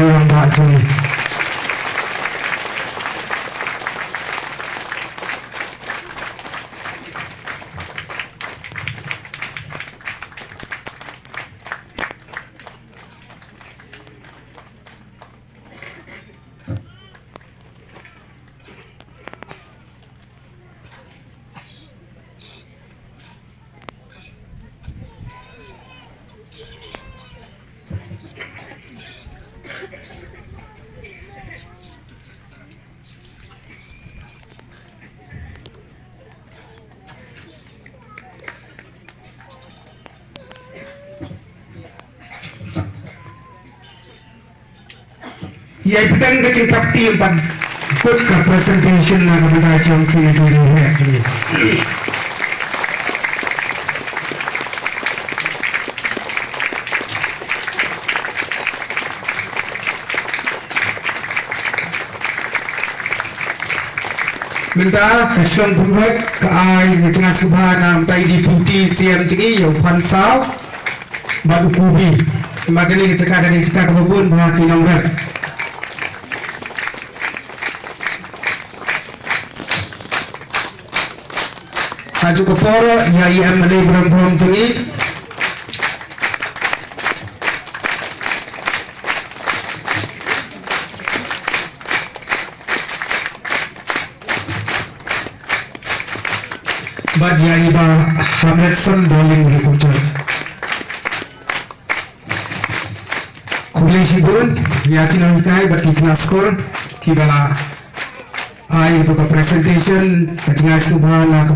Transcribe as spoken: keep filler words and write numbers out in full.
Rangbah jong ngi. Ïa pdeng ka jingpyrta ïa pat kut ka presentation na ka bynta jong kine ki riewheh. Mynta ka shnong Pyrthei ka ai ka jingïasngewbha na mynta i Deputy C M jong ngi ïa u Phan Saw bad u Kubi. Namar kane ka jaka kane ka jaka kaba bun bha ki nongrep. Ha juk ka por ïa i M L A barim barim jong ngi. Bad ïa i Bah Hamletson Dohling Reporter. Khublei shibun ïa ki nonghikai bad ki khynnah skul kiba la ai ïa ka presentation ka jingïasngewbha na ka